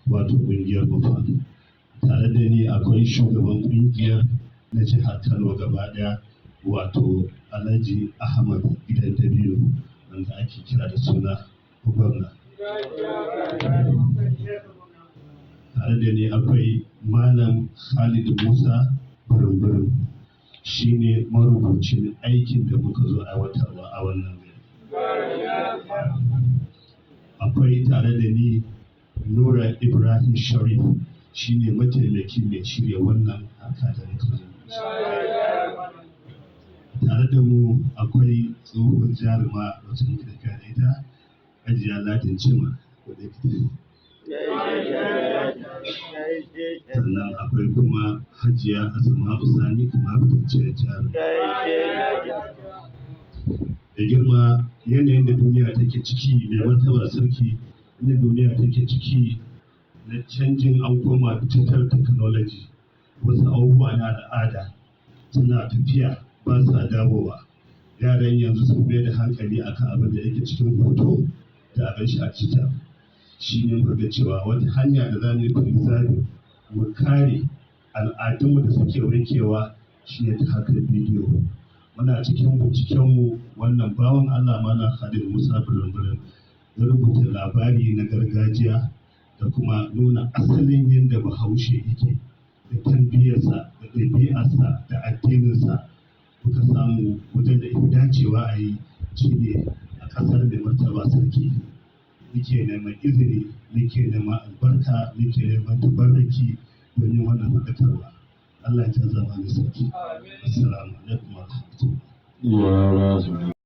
wato ƙungiyar MUFAN. Tare da ni akwai shugaban ƙungiyar na jihar Kano gaba ɗaya, wato Alhaji Ahmad Gidan Dabino, wanda ake kira da suna Gwamna. Tare da ni akwai Malam Khalid Musa Burin, shi ne marubucin aikin da muka zo aiwatarwa a wannan gari. Akwai tare da ni Nura Ibrahim Sharif, shi ne mataimaki mai shirya wannan harka da muka zo. Tare da mu akwai tsohuwar jaruma wacce muke tafiya da ita, Hajiya Ladin Cima. Sannan akwai kuma Hajiya Asma'u Sani, kuma fitacciyar jaruma. Da girma yanayin da duniya take ciki, mai martaba sarki, inda duniya take ciki na canjin an koma digital technology, wasu abubuwa na al'ada suna tafiya ba sa dawowa. Yaran yanzu sun mai da hankali akan abin da yake cikin hoto da abin shi a digital. Shi ne muka ga cewa wata hanya da za mu yi preserving, mu kare al'adunmu da suke wankewa, shi ne ta harkar bidiyo. Muna cikin bincikenmu, wannan bawan Allah, Malam Khalid Musa Burin, ya rubuta labari na gargajiya da kuma nuna asalin yadda Bahaushe yake da tarbiyyarsa da ɗabi'arsa da addininsa. Muka samu wajen da ya fi dacewa a yi shi ne a ƙasar mai martaba sarki. Muke neman izini, muke neman albarka, muke neman tabarraki domin wannan faɗakarwa. Allah ya canza mana sarki. Assalamu alaikum wa rahmatullahi.